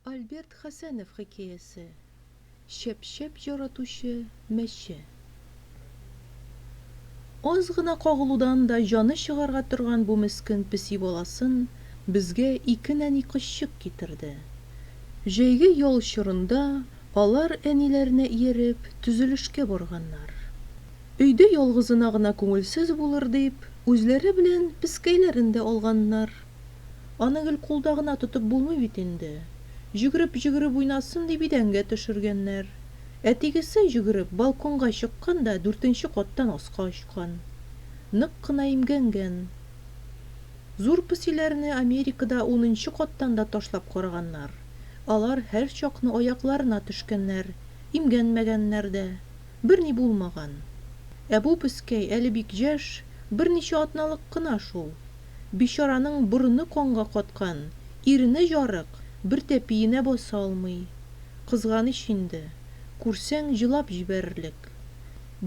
Альберт Хәсәнов хикәясе Чәп-чәп яратучы мәче. Аз гына кагылудан да җаны чыгарга торган бу мескен песи баласын безгә ике нәни кызчык китерде. Җәйге ял чорында алар, әниләренә ияреп, төзелешкә барганнар. Өйдә ялгызына гына күңелсез булыр дип, үзләре белән пескәйләрен дә алганнар. Аны гел кулда гына тотып булмый бит инде. Җөгереп-җөгереп уйнасын дип идәнгә төшергәннәр. Ә тегесе, җөгереп, балконга чыккан да дүртенче каттан аска очкан. Нык кына имгәнгән. Зур песиләрне Америкада унынчы каттан да ташлап караганнар. Алар һәрчакны аякларына төшкәннәр, имгәнмәгәннәр дә. Берни булмаган. Ә бу пескәй әле бик җәш, берничә атналык кына шул. Бичараның борыны канга каткан, ирене җарык, бер тәпиенә баса алмый. Кызганыч инде. Күрсәң, җылап җибәрерлек.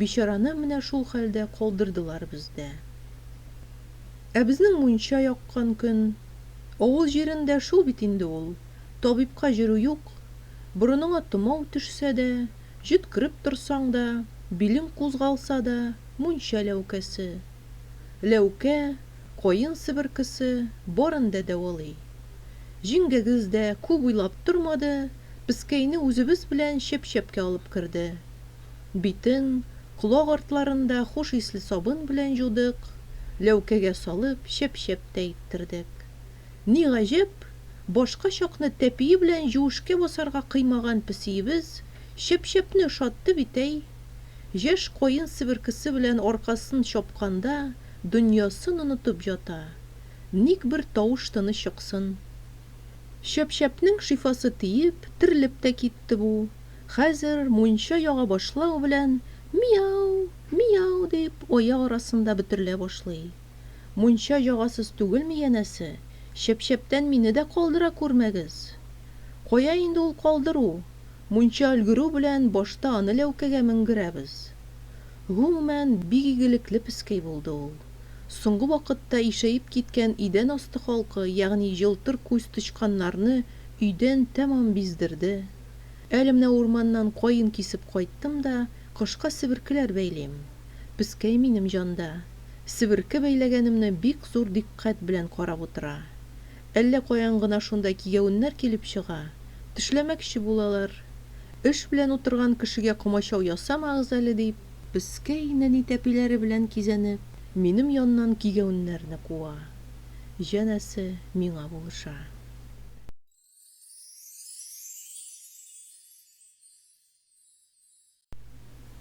Бичараны менә шул хәлдә калдырдылар бездә. Ә безнең мунча яккан көн. Авыл җирендә шул бит инде ул, табибка җөрү юк. Борыныңа томау төшсә дә, җөткереп торсаң да, билең кузгалса да, мунча ләүкәсе. Ләүкә, каен себеркесе, барын да дәвалый. Җиңгәгез дә күп уйлап тормады, пескәйне үзебез белән чәп-чәпкә алып керде. Битен, колак артларын да хуш исле сабын белән җудык, ләүкәгә салып, чәп-чәп тә иттердек. Ни гаҗәп, башка чакны тәпие белән җүешкә басарга кыймаган песиебез чәп-чәпне ошатты бит, әй! Җәш каен себеркесе белән аркасын чапканда дөньясын онытып җата. Ник бер тавыш-тыны чыксын. Чәп-чәпнең шифасы тиеп, терелеп тә китте бу. Хәзер, мунча яга башлау белән, Мияу! Мияу! дип, аяк арасында бөтерелә башлый. Мунча җагасыз түгелме, янәсе, чәп-чәптән мине дә калдыра күрмәгез! Кая инде ул калдыру! Мунча өлгерү белән башта аны ләүкәгә менгерәбез. Гомумән, бик игелекле пескәй булды ул. Соңгы вакытта ишәеп киткән идән асты халкы, ягъни җылтыр күз тычканнарны өйдән тәмам биздерде. Әле менә урманнан каен кисеп кайттым да, кышка себеркеләр бәйлим. Пескәй минем җанда. Себерке бәйләгәнемне бик зур дикъкать белән карап утыра. Әллә каян гына шунда кигәвеннәр килеп чыга, тешләмәкче булалар. Эш белән утырган кешегә комачау ясамагыз әле, дип, пескәй нәни тәпиләре белән кизәнеп, минем яннан кигәвеннәрне куа. Җәнәсе, миңа булыша.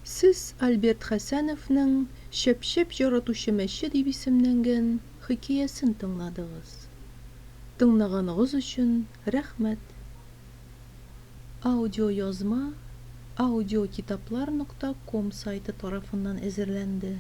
Сез Альберт Хәсәновның Чәп-чәп яратучы мәче дип исемләнгән хикәясен тыңладыгыз. Тыңлаганыгыз өчен рәхмәт! Аудиоязма аудиокитаплар нокта ком сайты тарафыннан әзерләнде.